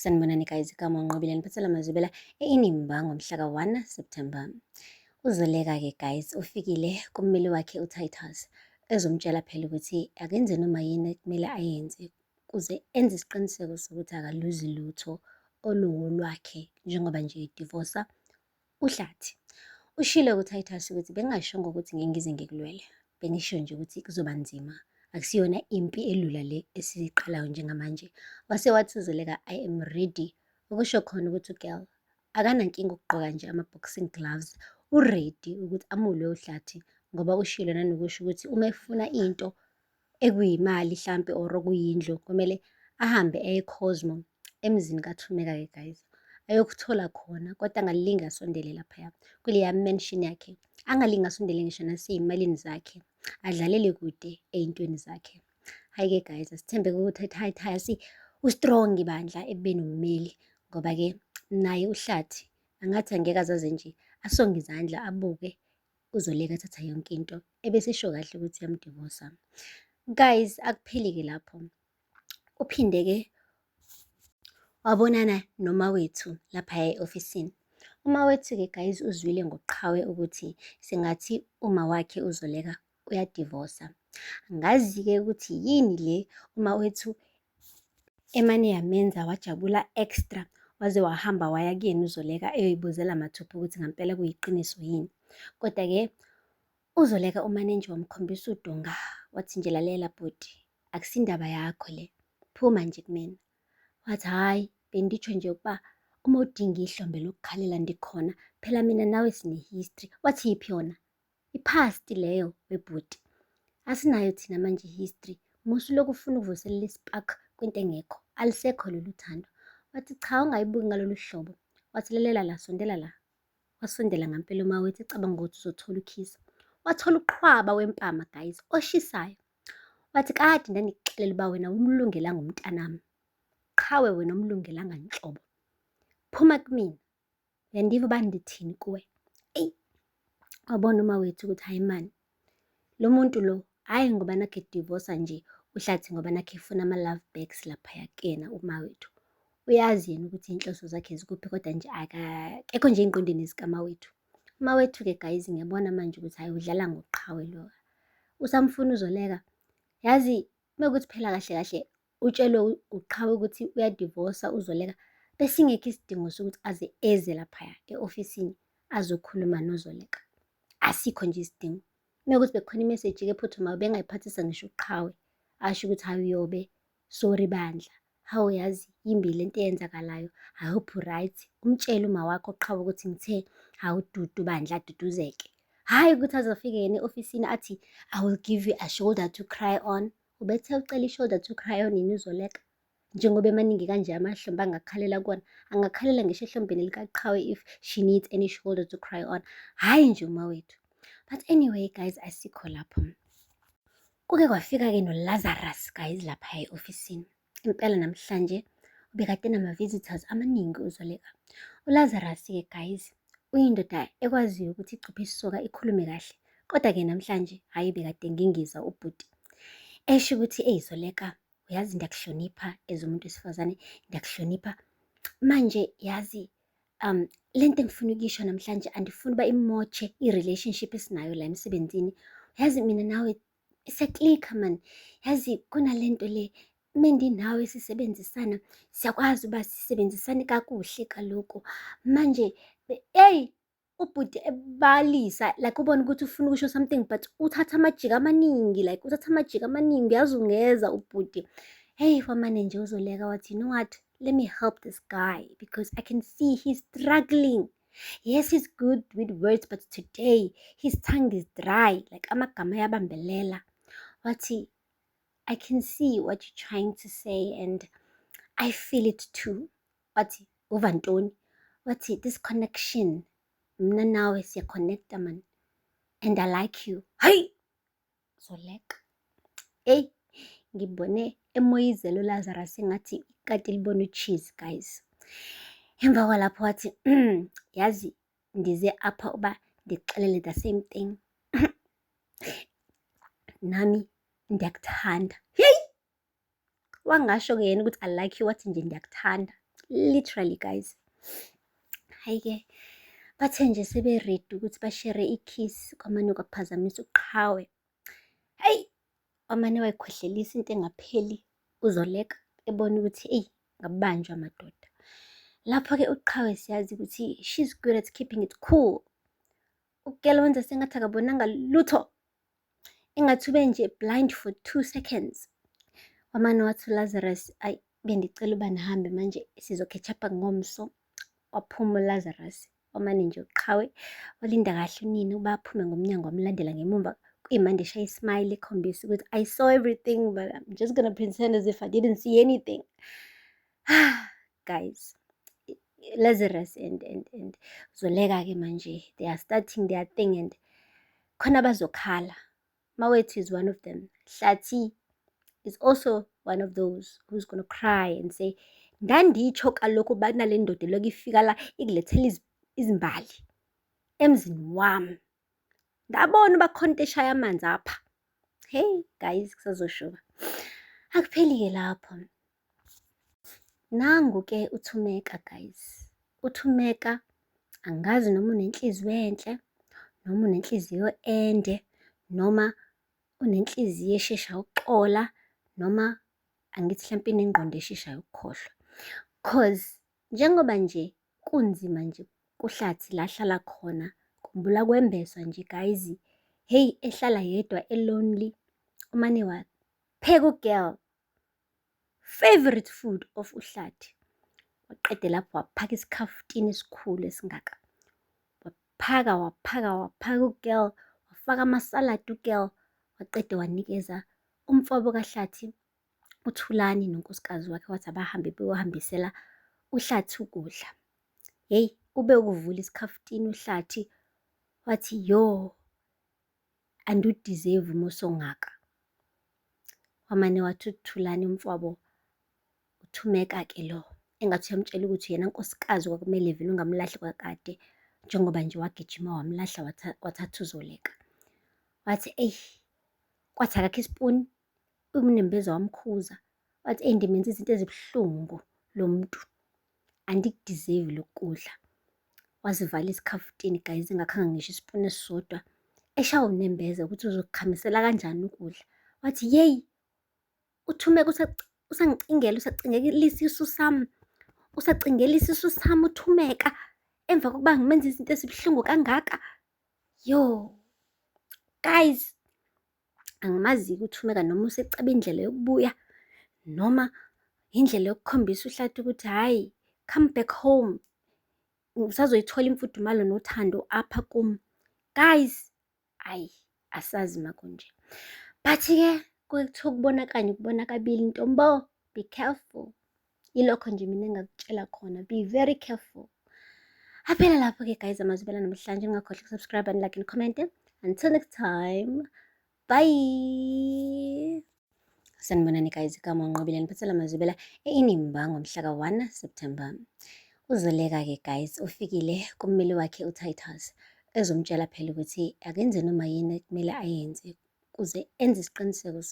Sanibonani guys, igama uNqobile niphathela amazwibela e-Inimba ngomhla ka-1 September. Uzoleka-ke guys, ufikile kummeli wakhe uTitus ezomtshela phela ukuthi akenze noma yini ekumele ayenze kuze enze isiqiniseko sokuthi akaluzi lutho oluwolwakhe njengoba nje edivosa uHlathi. Ushilo kuTitus ukuthi bengingashongo ukuthi ngeke ngize ngikulwele, bengisho nje ukuthi kuzoba nzima. Akusiyona impi elula le esiyiqalayo njengamanje. Wase wathi uZoleka, I am ready. Ukusho khona ukuthi ugirl akanankinga ukugqoka nje ama-boxing gloves, uready ukuthi amulwe uHlathi ngoba ushilo nanokusho ukuthi uma efuna into ekuyimali hlampe or okuyindlu kumele ahambe eye eCosmo emzini kaThumeka-ke guys ayokuthola khona kodwa angalinge asondele laphaya kuleya mansion yakhe, angalinge asondele ngisho nasey'malini zakhe, adlalele kude ey'ntweni zakhe. Hhayi-ke guys, asithembe ukuthi Titus ustrong bandla ekubeni ummeli ngoba-ke naye uHlathi angathi angeke azaze nje asonge izandla abuke uZoleka athatha yonke into ebese esho kahle ukuthi uyamdivosa. Guys, akupheli-ke lapho. Uphinde-ke wabonana noMawethu laphaya e-ofisini. UMawethu-ke guys uzwile ngoqhawe ukuthi sengathi uma wakhe uZoleka uyadivosa. Angazi-ke ukuthi yini le uMawethu emane yamenza wajabula extra waze wahamba waya kuyena uZoleka eyoyibuzela mathupha ukuthi ngampela kuyiqiniso yini. Kodwa-ke uZoleka umane nje wamkhombisa udonga wathi nje lalela bhuti, akusindaba yakho le, phuma nje kumina. Wathi hhayi, benditsho nje ukuba uma udinga ihlombe lokukhalela ndikhona, phela mina nawe sine-history. Wathi yiphi yona? I-past leyo webhuti. Asinayo thina manje i-history. Musu lokhu ufuna ukuvuselela ispark kwinto engekho. Alisekho lolu thando. Wathi cha ungayibuki ngalolu hlobo. Wathi lalela la, sondela la. Wasondela ngampela uMawethu ecabanga ukuthi uzothola ukhisa. Wathola uqhwaba wempama guys, oshisayo. Wathi kade ndandikuxelela uba wena umlungelanga umntanami. Qhawe wena umlungelanga nhlobo. Phuma kumina. Uyandiva uba ndithini kuwe? Eyi, wabona uMawethu ukuthi hayi mani, lo muntu lo hhayi ngoba nakhe edivosa nje uHlathi ngoba nakhe efuna ama-love bags laphaya kuyena uMawethu. Uyazi yena ukuthi iy'nhloso zakhe zikuphi kodwa nje akekho nje ey'ngqondweni zikaMawethu. UMawethu-ke guys ngiyabona manje ukuthi hhayi udlala ngoqhawe lo. Usamfuna uZoleka. Yazi mekuthi phela kahle kahle utshelwe uqhawe ukuthi uyadivosa uZoleka, besingekho isidingo sokuthi aze eze laphaya e-ofisini azokhuluma noZoleka. Asikho nje isidingo. Mekuthi bekukhona imeseji-ke ephuthumayo bengayiphathisa ngisho uqhawe, asho ukuthi hayi uyobe, sorry bandla, hawu yazi yimbi lento eyenzakalayo, I hope u-right. Umtshele uma wakho qhawe ukuthi ngithe hawu dudu bandla aduduzeke. Hhayi ukuthi azofike yena e-ofisini athi I will give you a shoulder to cry on. Ubethe ucela i-shoulder to cry on yini uZoleka? Njengoba emaningi kanje amahlombe angakhalela kuwona, angakhalela ngisho ehlombeni likaqhawe if she needs any shoulder to cry on. Hhayi nje uMawethu. But anyway guys, asikho lapho. Kuke kwafika-ke noLazarus guys lapha e-ofisini. Impela namhlanje ubekade nama-visitors amaningi uZoleka. ULazarus-ke guys uyindoda ekwaziyo ukuthi icuphe isisoka ikhulume kahle. Kodwa-ke namhlanje hhayi bekade ngingiza ubhuti. Esho ukuthi eyi Zoleka uyazi ngiyakuhlonipha as umuntu wesifazane, ngiyakuhlonipha. Manje yazi lento engifuna ukuyisho namhlanje andifuni uba imotshe i-relationship esinayo la emsebenzini. Yazi mina nawe siyaklikha man, yazi kunalento le mendinawe sisebenzisana siyakwazi uba sisebenzisane kakuhle kaloku. Manje eyi ubhuti ebalisa like ubone ukuthi ufuna ukusho something but uthatha amajika amaningi like uthatha amajika amaningi uyazungeza ubhuti. Hey wamane nje uZoleka wathi you know what, let me help this guy because I can see he's struggling. Yes, he's good with words, but today his tongue is dry, like amagama ayabambelela. Wathi, I can see what you're trying to say and I feel it too. Wathi, uva ntoni? Wathi, this connection, mna nawe siyaconnecta man, and I like you. Hayi, Zoleka. Eyi, ngibone emoyizela uLazarus engathi ikati libona ucheese guys. Emva kwalapho wathi, yazi ndize apha uba ndikuxelele the same thing. Nami ndiyakuthanda. Heyi! Wangasho-ke yena ukuthi I like you, wathi nje ndiyakuthanda. Literally, guys. Hhayi-ke, bathe nje sebe-ready ukuthi ba-share i-kiss, kwamane kwaphazamisa uQhawe. Hhayi, wamane wayikhwehlelisa into engapheli uZoleka, ebona ukuthi eyi, ngabanjwa madoda. Lapho-ke uQhawe siyazi ukuthi she's good at keeping it cool. U-girl wenza sengathi akabonanga lutho. Engathi ube nje blind for 2 seconds. Wamane wathi uLazarus, "Ayi, bendicela uba nihambe manje, sizo-catch up ngomso." Waphuma uLazarus. Wamane nje uQhawe walinda kahle unina ukuba aphume ngomnyango, wamlandela ngemumva. Kuyimanje eshaya i-smile ekhombisa ukuthi I saw everything, but I'm just gonna pretend as if I didn't see anything. Guys, Lazarus and Zoleka-ke manje, they are starting their thing and khona bazokhala. Mawethu is one of them. Hlathi is also one of those who's gonna cry and say, "Ndanditsho kaloku ubana le ndoda elokhu ifika la ikulethela izimbali emzini wami. Ndabona uba khona into eshaya amanzi apha." Hey guys, kusazoshuba. Akupheli-ke lapho. Nangu-ke uThumeka, guys. UThumeka angazi noma unenhliziyo enhle, noma unenhliziyo ende, noma unenhliziyo esheshayo ukuxola, noma angithi hlampe inengqondo esheshayo ukukhohlwa. 'Cause njengoba nje kunzima nje kuHlathi la ahlala khona, khumbula kwembeswa nje, guys. Hheyi, ehlala yedwa e-lonely, umane wapheka u-girl favourite food of uHlathi. Waqeda lapho waphaka isikhafutini esikhulu esingaka. Waphaka, waphaka, waphaka u-girl, wafaka amasaladi u-girl, waqeda wanikeza umfowabo kaHlathi uThulani nonkosikazi wakhe, wathi abahambe beyohambisela uHlathi ukudla. Hheyi, ube ukuvula isikhafutini uHlathi wathi, "Yo, andiwu-deserve umusa ongaka." Wamane wathi uThulani umfowabo, uThumeka-ke lo, engathi uyamtshela ukuthi yena nkosikazi kwakumele vele ungamlahli kwakade, njengoba nje wagijima wamlahla wathatha uZoleka. Wathi eyi, kwathi akakho isipuni, unembeza wamkhuza. Wathi, "Eyi, ndimenze izinto ezibuhlungu lo muntu, andiku-deserve lokhu kudla." Wasivala isikhafutini, guys, engakhanga ngisho isipuni esisodwa. Eshawa unembeza ukuthi uzokukhamisela kanjani ukudla. Wathi, "Yeyi, uThumeka usangicingela, usacingela isisu sami, usacingela isisu sami uThumeka, emva kokuba ngimenze izinto ezibuhlungu kangaka." Yo, guys, angimazi-ke uThumeka noma useceba indlela yokubuya, noma indlela yokukhombisa uHlathi ukuthi hhayi, come back home. Usazoyithola imfudumalo nothando apha kum. Guys, hhayi, asazi makunje. But-ke kuke kuthiwa ukubona kanye ukubona kabili, ntombo, be careful. Yilokho nje mina engingakutshela khona, be very careful. Aphela lapho-ke, guys, amazwi namhlanje. Ningakhohlwa uku-subscribe and like and comment. Until next time, bye. Sanibonani, guys, igama uNqobile, niphathela amazwibela e-Inimba ngomhla ka-1 September. Uzoleka-ke, guys, ufikile kummeli wakhe uTitus ezomtshela phela ukuthi akenze noma yini ekumele ayenze kuze enze isiqiniseko.